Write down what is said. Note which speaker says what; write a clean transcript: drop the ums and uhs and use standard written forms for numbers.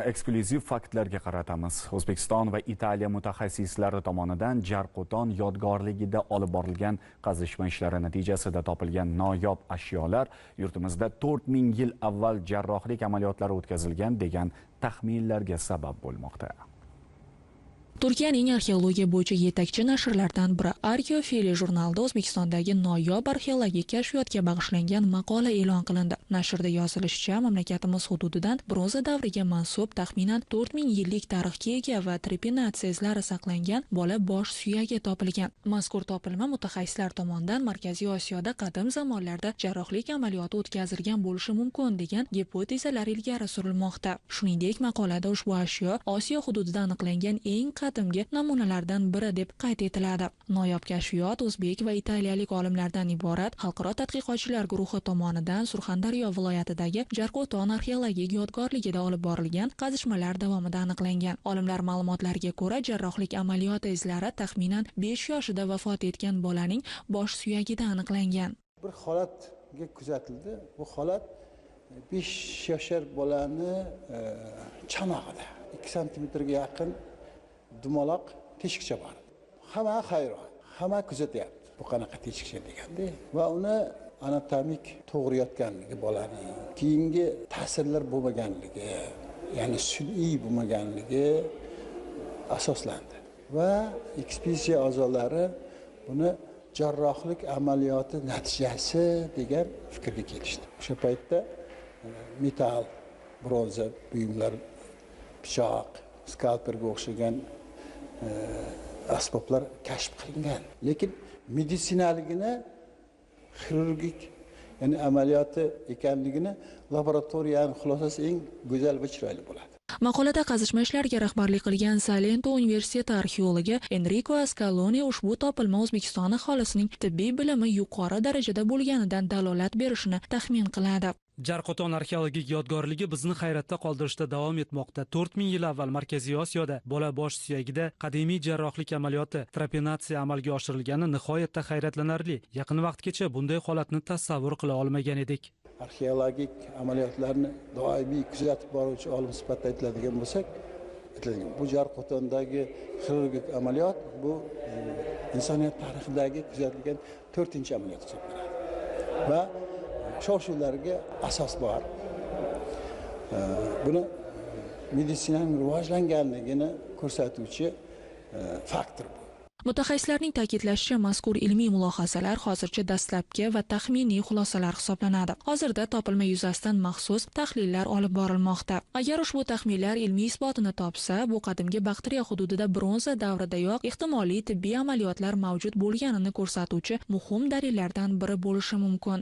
Speaker 1: E'tiborni eksklyuziv faktlarga qaratamiz. O'zbekiston va Italiya mutaxassislari tomonidan Jarqo'ton yodgorligida olib borilgan qazishma ishlari natijasida topilgan noyob ashyolar yurtimizda 4000 yil avval jarrohlik amaliyotlari o'tkazilgan degan taxminlarga sabab bo'lmoqda.
Speaker 2: Turkiyaning arxeologiya bo'yicha yetakchi nashrlardan biri Arkeofili jurnalida O'zbekistondagi noyob arxeologik kashfiyotga bag'ishlangan maqola e'lon qilindi. Nashrda yozilishicha, mamlakatimiz hududidan bronza davriga mansub, taxminan 4000 yillik tarixga ega va trepinatsiya izlari saqlangan bola bosh suyagi topilgan. Mazkur topilma mutaxassislar tomonidan Markaziy Osiyoda qadim zamonlarda jarrohlik amaliyoti o'tkazilgan bo'lishi mumkin degan gipotezalar ilgari surilmoqda. Shuningdek, maqolada ushbu ashyo Osiyo hududida aniqlangan eng qadimgi namunalardan biri deb qayd etiladi. Noyob kashfiyot o'zbek va italiyalik olimlardan iborat xalqaro tadqiqotchilar guruhi tomonidan Surxondaryo viloyatidagi Jarqo'ton arxeologik yodgorligida olib borilgan qazishmalar davomida aniqlangan. Olimlar ma'lumotlariga ko'ra, jarrohlik amaliyoti izlari taxminan 5 yoshida vafot etgan bolaning bosh suyagida aniqlangan.
Speaker 3: Bir holatga kuzatildi. Bu holat 5 yashar bolani chanog'ida 2 santimetrga yaqin dumaloq teshikcha bor. Hamma hayron, hamma kuzatyapti. Bu qanaqa teshikcha deganda va uni anatomik to'g'ri yotganligi, bolaning keyingi ta'sirlar bo'lmaganligi, ya'ni sun'iy bo'lmaganligi asoslandi. Va ekspeditsiya a'zolari buni jarrohlik amaliyoti natijasi degan fikrga kelishdi. O'sha paytda metall, bronza buyumlar, pichoq, skalperga o'xshagan asboblar kashf qilingan. Lekin meditsinaligini, xirurgik, ya'ni amaliyoti ekanligini laboratoriyaning xulosasi eng go'zal va chiroyli bo'ladi.
Speaker 2: Maqolada qazishma ishlariga rahbarlik qilgan Salento universiteti arxeologi Enriko Ascaloni ushbu topilma O'zbekiston aholisining tibbiy bilimi yuqori darajada bo'lganidan dalolat berishini taxmin qiladi.
Speaker 4: Jarqo'ton arxeologik yodgorligi bizni hayratda qoldirishda davom etmoqda. 4000 yil avval Markaziy Osiyoda bola bosh suyagida qadimiy jarrohlik amaliyoti trepanatsiya amalga oshirilgani nihoyatda hayratlanarli. Yaqin vaqtgacha bunday holatni tasavvur qila olmagan edik.
Speaker 3: Arxeologik amaliyotlarni doimiy kuzatib boruvchi olim sifatida aytiladigan bo'lsak, bu Jarqo'tondagi xirurgik amaliyot bu insoniyat tarixidagi kuzatilgan 4-amaliyot hisoblanadi. Va shov-shuvlarga asos bor. Buni meditsinaning rivojlanganligini ko'rsatuvchi faktor bu.
Speaker 2: Mutaxassislarning ta'kidlashicha, mazkur ilmiy mulohazalar hozircha dastlabki va taxminiy xulosalar hisoblanadi. Hozirda topilma yuzasidan maxsus tahlillar olib borilmoqda. Agar ushbu taxminlar ilmiy isbotini topsa, bu qadimgi Baktriya hududida bronza davridayoq ehtimoliy tibbiy amaliyotlar mavjud bo'lganini ko'rsatuvchi muhim dalillardan biri bo'lishi mumkin.